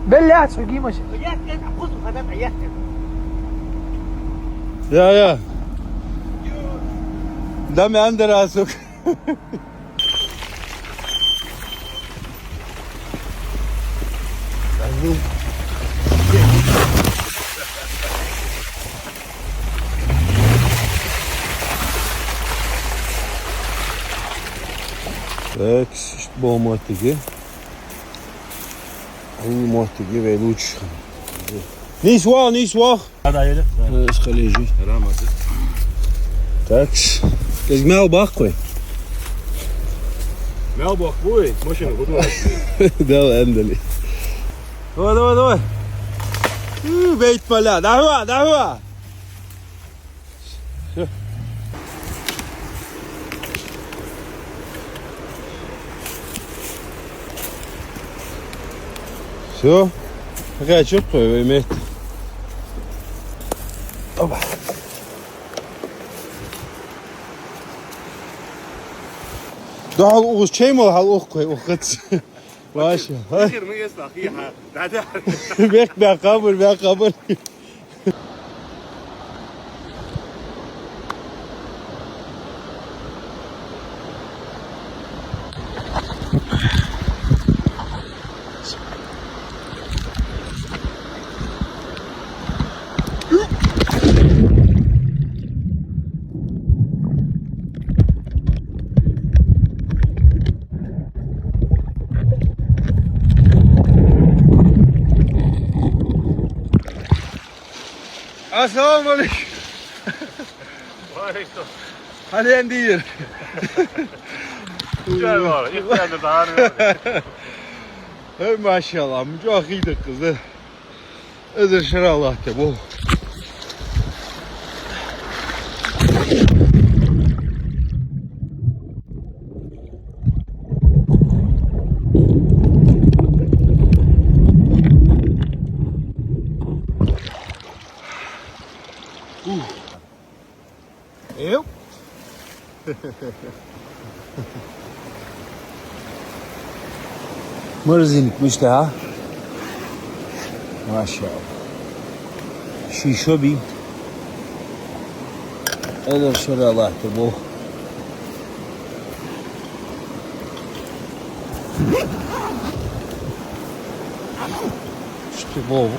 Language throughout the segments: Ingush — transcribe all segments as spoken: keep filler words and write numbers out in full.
Беллац хьо гимаш. Я, я. Дам андерасук. Так, иштта бола моттиг я. Хьал моттиг я вай лувчаш хинна. Нийсвоагӏа, нийсвоагӏа. Ада, айда. Э, скалежи. Рамазы. Так. Из мел баккхой. Мел баккхой, машина гудвай. Дал андали. Давай, давай, давай. У, бейт поля. Давай, давай. Всё. Всё. Какая чёткая вы имеете? Опа. Да, хьал угӏуз чай мала хьал ухкой, ухац. Ваша. Хир мы есть, ахи, ха. Да, да. Бек, бек, хабар, бек, хабар. Ассаламу алейкум. Ва алейкум. Хьален дийр. Чай вара, ихтиярда дагӏар вара. Эй, машалла, мужахидакъ из. Эзар шера латте бо. Эв? Морозильник мишта, а? Машалла. Ши шо бий? Эзар шера латте бо. Шти бо.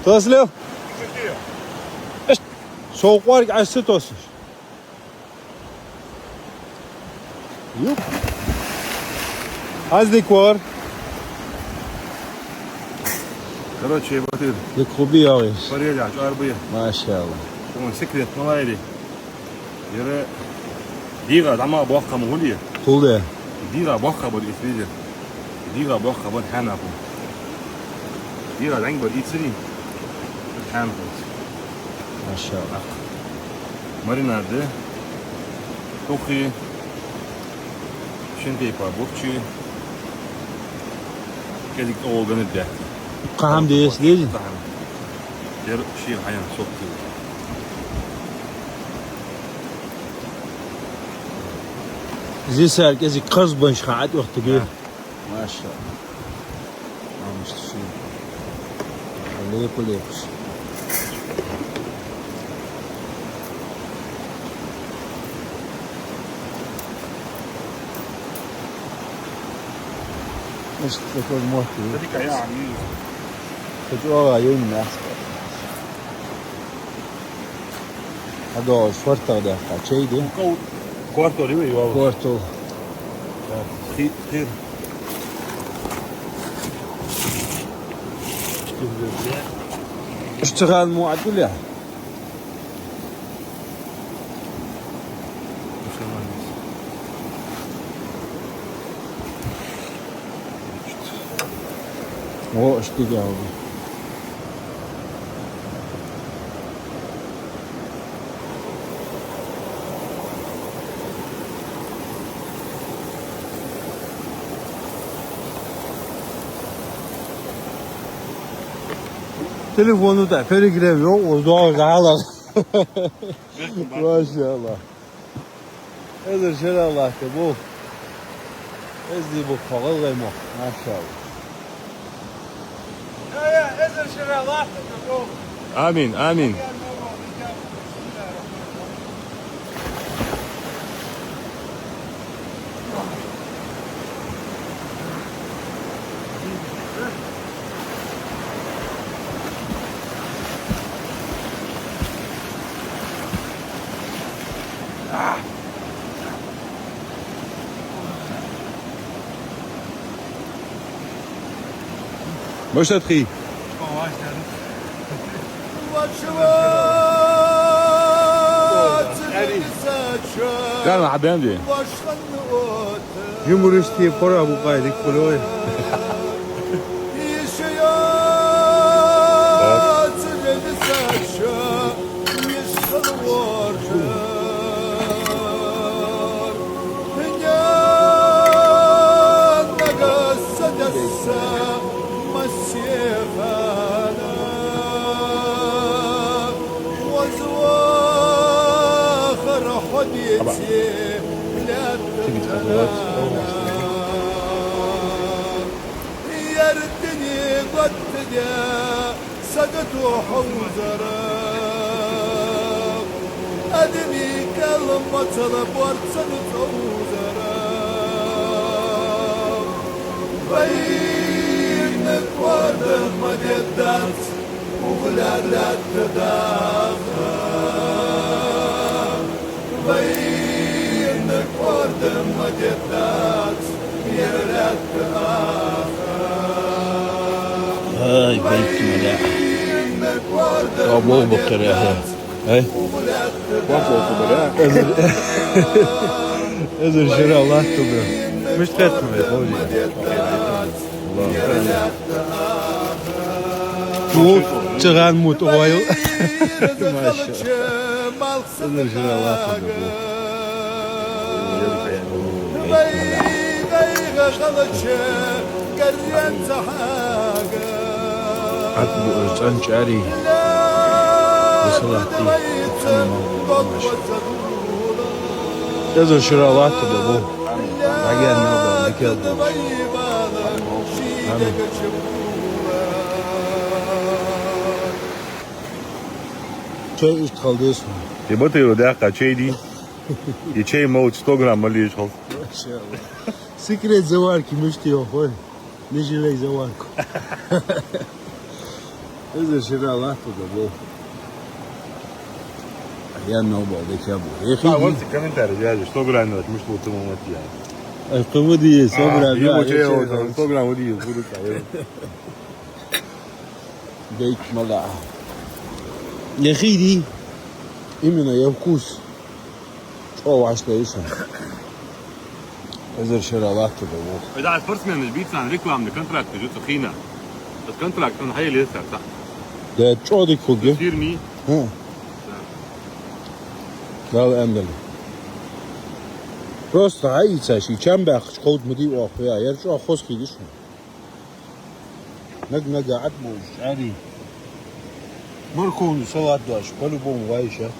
Тослев? Со кхоарг Ӏа ца тосаш. Юп. Аз диквар. Короче, вот это. Дик хуби, я весь. Пареля, чарбы. Машалла. Вон секрет, малайри. Яра дегӏа дӏа ма боккха ма хуле. Хуле. ДегӀа боккха бар из везар. ДегӀа боккха бар хьанаху. ДегӀа дӀанг бар ийцари. Хьанаху. Машалла. Маринад да. Тухи. Шин тайпа бурчи. КӀезига тӀагӀолла ганаргдац. Кхы хӀама деза, деза? Кхы хӀама. Ер шийна хьаян сохти. Зи сар кӀезига кхарзбанаш хьа Ӏатӏохтаге. Да. Машалла. Амш ший. Лепа-лепаш. Иштта такой мотт. Кхы чӀоагӀа юн нах. ХьадоагӀаш фартах даьккха чай де? Кортол ю вай вала. Кортол. Хи-, хир. Иштта хана мо Ӏатуле? О, иштта дигал. Телефон у тӀа перегрев йоагӀа, оаш доагӀаш хьалха. Машаллахь. Эзар шера латта болх. Эз ди бу хьо гӀалгӀай мохк. Машаллахь. Амин, амин. Мишта хий? Гана хьабенди. Юмористи пора букъай дик хулой. Ер дуне готта де сагото хьовзара, адамий кӀал моцал борцан цӀовзара. Вайна кӀорда ма деддац, угла лаьтта даха. Вайна кӀорда ма деддац, ер лаьтта аха. Ай, бейт ма лаьа. Вайна кӀорда ма деддац, угла лаьтта аха. Ай. Эзар, эзар шера латта бу. Мишта хет ма бейт, ховш. Ву чагӀан мут гӀойл. Маша. Эзар шера латта бу. Хьат бу цӀанчӀари. Бисалатти. Эзар шера латта бу. Агар набар дикел долаш. Амин. Чай иштта хила деза хьона. Е батайра даккха чай дий? Е чай молча сто грамм ма лежа хьо. Машаллахь. Секрет заварки мишта йоах вай? Не жалей заварку. Эзар шера латта да бо. Я набар дикел бу. Ехи. А, вот комментарий, я же, сто грамм, вот, мишта лу туму мати я. Ай, кавади, сто грамм, а, я чай, вот, сто грамм, вот, и буду чай. Бейт ма лаьа. Ехи ди. Именно я вкус. ЧӀоагӀа вӀаштӀехьа йиш я. Эзар шера латта да ву. Ай, да, спортсменаш бийцан рекламный контракт, жуца хина. Этот контракт, он хьаеле сар, так. Да, чӀоагӀа дика хургья. Фирми. ХӀа. Да. Дала аьннадале. Просто хьаийца ший чам баьккхача кховда ма дий оаха, я, яр чӀоагӀа хоза хий диш хьона. Наг-нага Ӏад болаш, чӀари. Морковный салат дош, по-любому вай ша.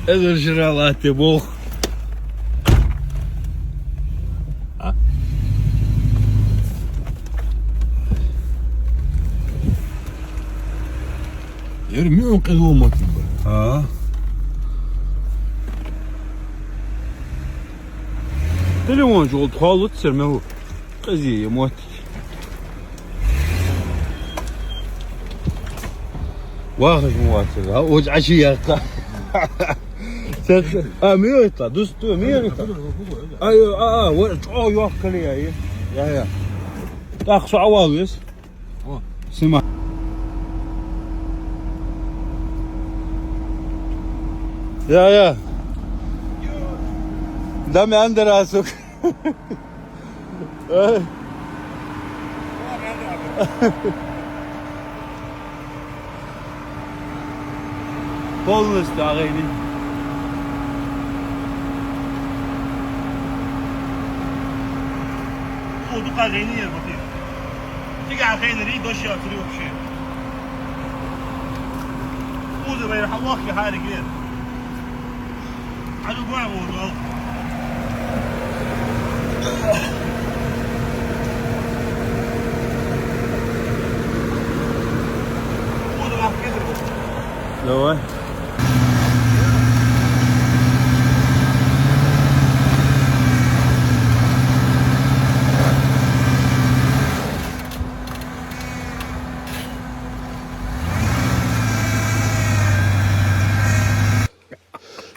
Эзар шера латта болх. А? Ер муьн къиза маттиг ба. А? Телефон чу гӀолла тхоалуц сер мел къиза е маттиг. Вахаш ма вацар, а, оцу Ӏаши яккха. Цец-, а, мийой тла, дус, ту, мийой тла. А, ё, а, а, ва, чӀоагӀа йоккха кале я, я, я. ТӀаккха со Ӏавала веза. О. Сима. Я, я. Дам яндара сук. Ай. Полностью агӀени. О, дукха гӀени яр, Батир. Цига гӀайнарий, доши яцарий вообще. Уза вайра хьалохки хьариг вер. Давай.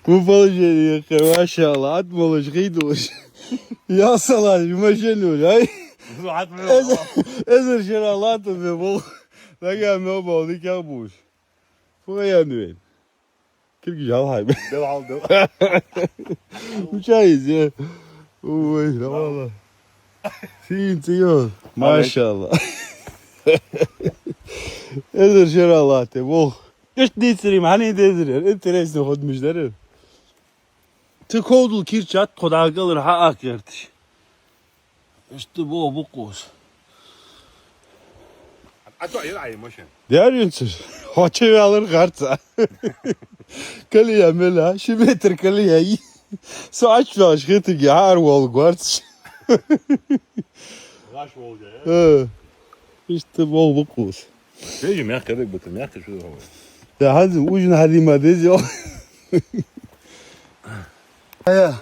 Ву положени, машалла, атмалаш, гӀийдалаш. Я салам, машен вули, ай? Эзар, эзар шера лата бе бол. Нага мел бол, никах буш. Фу ян вен. Кирги жал хай. Дел ал дел. Учай зе. Ой, давала. Син циё. Машалла. Эзар шера лата бол. Ишт дийцари, мани дезари. Интересно ход миждари. Цу ковдал кирчат, худа галар хьа акъярташ. Иштта бо букъус. А то ир ай машин. Дяринцар. Хоча вялар гарца. Калия мела, ши метр калия. Со ач вяш хетиги, ар вол гарц. Раш волга, э? Э. Иштта бо букъус. Бежи мягкий рыб, это мягкий, что такое? Да, хазин ужин хадима дезё. Ая.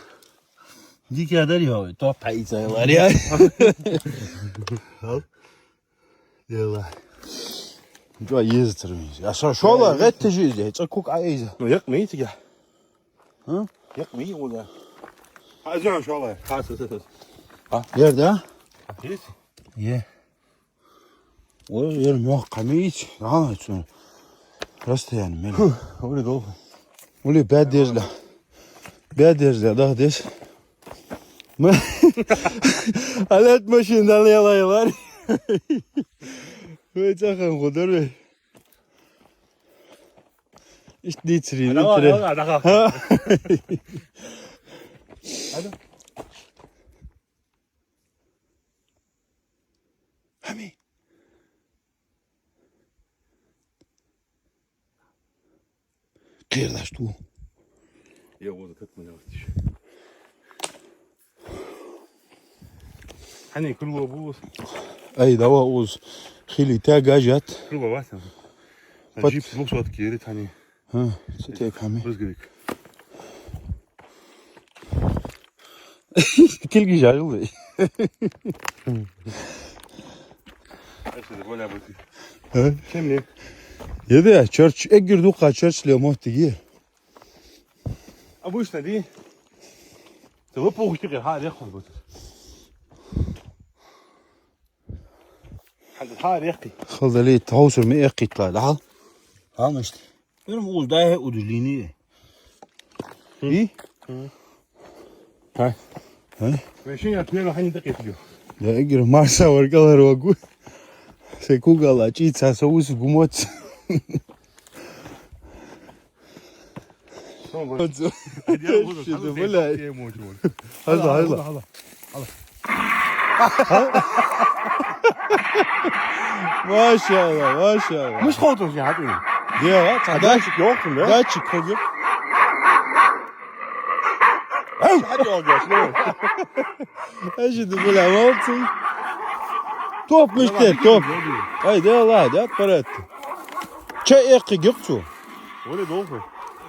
Дикий адар йой, топ пай цай ларя. Ал. Дела. Жо езтер миз. Я со шола гетте жиз, я цакук айза. Ну, як митига. А? Як ми ула. Хазан шола. Хас, хас, хас. А? Ер да? Есть? Е. Ой, ер мох камиц, а, цу. Расстояние мел. Ули долго. Ули бядержда. Бядержда, да, дес. Ма-, алет машин дал яла яла. Ой, цахан худар ве. Ишт дицри, дицри. Ага. Хами. Кхер даш ту. Я вот как мы делать. Хани крыло бус. Ай, дава уз. Хили тя гажат. Крыло васна. Пат- Джип двухсотки ерит хани. А, цу тек хами. Брызговик. Килги жарил вей. Эшли боля бути. А? Чем не? Еде, чёрч, эггир дукха чёрч ле моттиги. Обычно, ди? Ты лопуху штике, ха, реху бути. Хьан ха рехи. Халдали таусур ми эккхитла, да? Ха, мишт. Ирм уз дай хе удуж лини. И? Хм. Хай. Хай? Машина отмена хани дакет ю. Да, игр Марса варгалар вагу. Се кугала чица со ус гумоц. Что, блядь? Хаза, хаза. Машалла, машалла. Муш ховтун ши хьатӀи? Дега, цхьа датчик йохтун, да? Датчик хӀу ю. Ай, хьатӀи йохтун, да? Ай, жи ду, бля, молодцы. Топ, мистер, топ. Ай, да ладно, аппарат. Чай эккхи гихцу. Вали долху.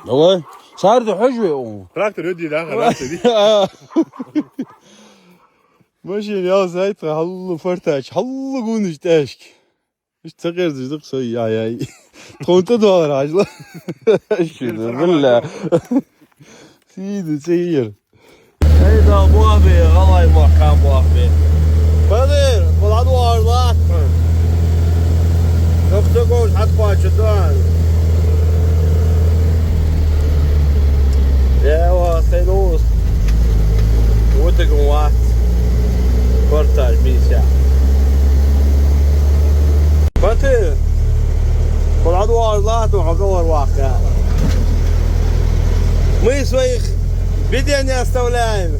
Давай. Сарда хьожве он. Трактор йоди, да, трактор йоди. А. Машин ял сайт, хьаллу фортач, хьаллу гуниш тӀашки. Ишт ца гӀерзаш дукха со, яй, яй. Тхона тӀадоагӀар хьажал. Шуна, валлахӀи. Сийда цӀийр. Эй, да, бохбе, гӀалгӀай мохк, кхы бохбе. Бадир, хьо дӀадоагӀаш латт хьона. Доккха ца говш хьатӀакхоачаргда хьона. Э, ва, сай нус. Вутаган вац. Портаж мийса. Батир, хьо дӀадоагӀаш латт хьона, хьо гӀалгӀай ваха. Мы своих бедах не оставляем.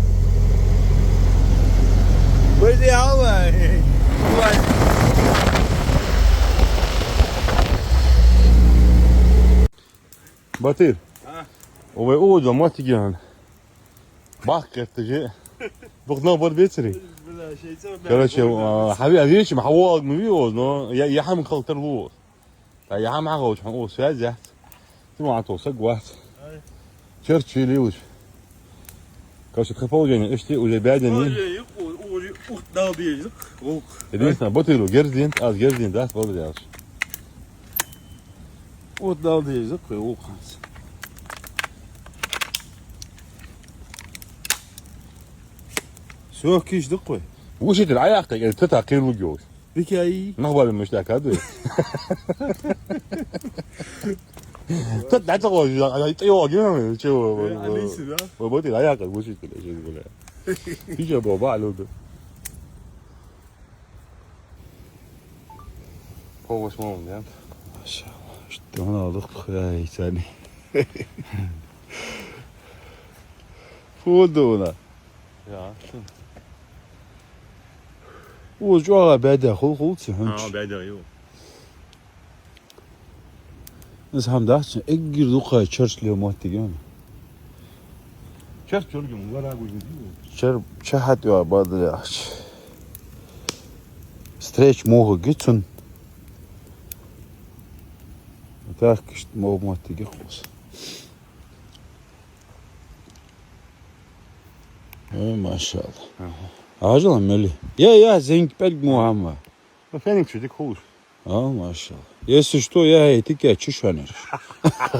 Мы здесь гӀалгӀай. Батир. А? Вай оза моттиг ян. Бахкетта же. Дукха нах бар бецаре. Бля, шеца, бля, короче, бля, а, хьави, а, вешим, хьавоагӀа ма вий оза, но я, я хьама халтар лу. Та я хьама хьахалча, хьона оза связь яц. Ты ма хьатӀа саг вац. Ай. Чарчи лилаш. Короче, тха положение, эшти уже бядени. Положение, у-, уже ух дал дезак, гӀулакх. Единственное, Батиру герз дин, аз герз дин, да, смотри, аз. Ух дал дезак, гӀулакх хӀанз. Всё, киш даккхой. Вушитар Ӏаяккха, или тата кхийралургйолаш. Дика яй. Нах бала мишта каду. Тат дӀатӀагӀо, а, а, тӀайоагӀа, чего, э, алиси, да? Ва, вот и Ӏаяккха, вушитар, чего, бля. Пича бо, ба, луга. Пол восьмого, нет? Машалла, что надо, хуяй, цани. Фу дуна. Я, шу. Оза чӀоагӀа баьде хул, хул ци хӀунча. А, баьде, ю. Из хӀама дац, эггара дукха чарч ле моттиг я. Чарч чоргем, лара гуж не дию. Чар-, ча хьатӀа йоа бадряхч. Стреч мохаги цун. Так, кишт мо моттиг я хус. Ой, машалла. Ага. Ажала мели. Я, я, зенг пелг Мухамма. Ну, феник чудик хуш. А, машалла. Если что, я эти кя чешанер.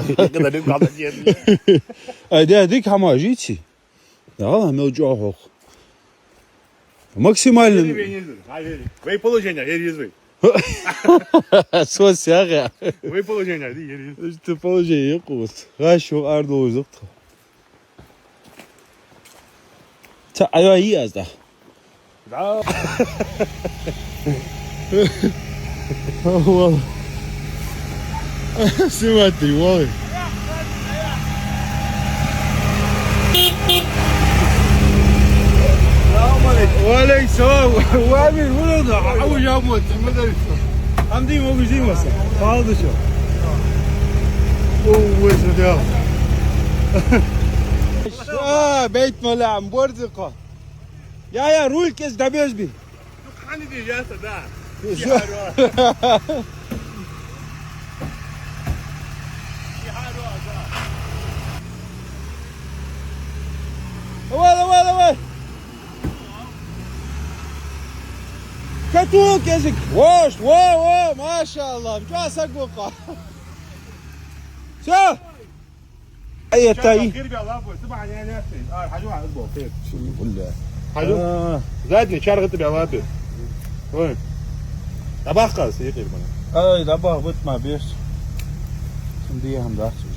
Никогда не надо делать. А да, дик хама жити. Да, мел жохох. Максимально. Вай положение, я резвый. Сос яга. Вай положение, я резвый. Что положение, я кус. Хорошо, ардо узукт. Ца, айва, и аз да. Да. Вал. Снимать ты, вал. Салам алейкум. Ва алейкум салам. Ва амир, вал, да, а уже обмот, мы дальше. Амди, могу жить, маса. Палды шо. О, вай, смотрел. А, бейт малам, бордзыко. Я, я, руль кез дабез би. Ну, хани ди, я, да. Шо? Давай, давай, давай. Катул кезик. Вош, во, во, машалла. Чё сагука? Всё. Ай, это и. Шо, валла. Хьажу. А. Задний чаргы тебя лапы. Ой. Дабах кас, и кирмана. Ай, дабах бут ма беш. Сум дия хам дахчу.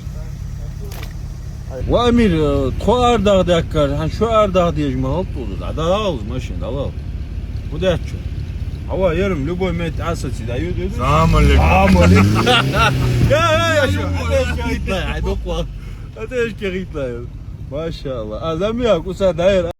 Ва амир, э, тхо ардах даккар, хьан шо ардах деш ма гӀалт улу, да, да, алз машин, да, алал. Удачу. Ава, ярым, любой мет асаци, да, ю, ю, ю. Салам алейкум. Салам алейкум. Я, я, я, шо? Ай, докла. Атеш кегитла. Машалла. Адам я, куса дайр.